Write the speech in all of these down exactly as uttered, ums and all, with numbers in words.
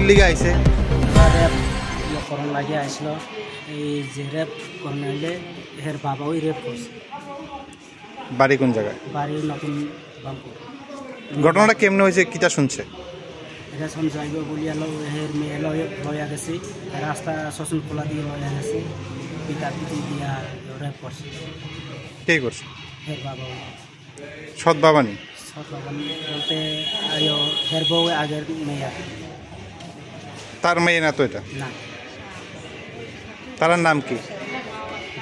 লিগে আইছে। Rape ইয়ে করন লাগে আইছিল। এই যে rape করন আইলে হের বাবা ওই rape করছে। বাড়ি কোন জায়গায়? বাড়ি নতুন বামপুর। ঘটনাটা কেমনে হয়েছে, কিটা শুনছে? এটা শুনছে আইব বলিয়া লো, হের মেয়ে লো, লয়া গেছে। রাস্তা শোষণ খোলা দিয়ে লয়া গেছে। পিতা পিটি দিয়া rape করছে। কে করছে? হের বাবা ওই। সৎ বাবা নি? সৎ বাবা নি বলতে আইও হের বউ আগের মেয়ে। তার মেয়ে না তো এটা? না। তার নাম কি?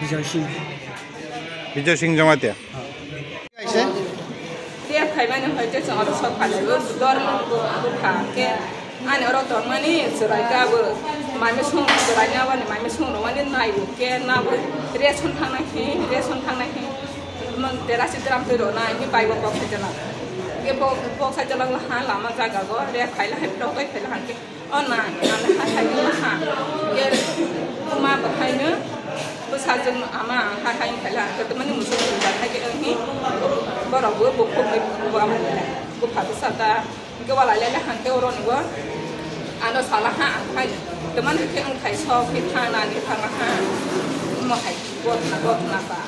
বিজয় সিং। বিজয় সিং জমাতিয়া। হ্যাঁ। Rape khaimani hoi khe chwng oro sok phailaibo, dor bupha khe ani oro tongmani chwrai khe abo maimai song chwrai ni aboni maimai song rwmani naibo khe nabo ration thangnai khe, ration thangnai khe, mon terasi gram twi rwnai khe baibo kok sai chalak. Khe bo kok sai chalak ha lama jaga go rape khaila hai tok bai khaila hangkhe. O na, ang hathai ni maha. Ke ma bahai no bwsajwk ama hathai ni khaila, kwtwmani muchung ni jar hai ke wnghi. Borok bo bukhuk ni bukhuk ama bupha bwsa ta. Ke wala lele hangke oro ni bo. Ano sala ha ang khai. Teman ke ang khai so ke thana ni thana ha. Mo hai botna botna ba.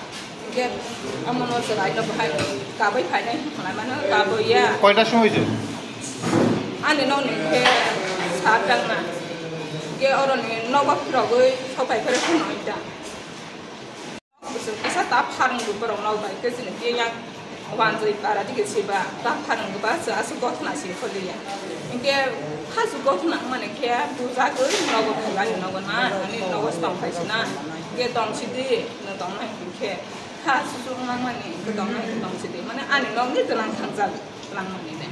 Hingke amo no chwrai no bahai kabai phainai hwnwi mano, kabai ya. Koita song hoijo? Ani nok ni khe sat dang na. Hingke oro ni nogo phirogwi sopai phai rw phano ita. Bwswk kisa ta pharung rw borok nok bai khe chini tiya yang wanjwi para dige siba ta pharung rw ba se aswk gothna se kholiya. Hingke hasu gothna mani khe bujagwi nogo phai bai nogo na ani nogo se tong phai se na. Hingke tong sidi no tong nai hingke. Ha, susuk nangmani, kwtang nang kwtang sidi. Mane ani nokni tlang thangjak, tlang mani de.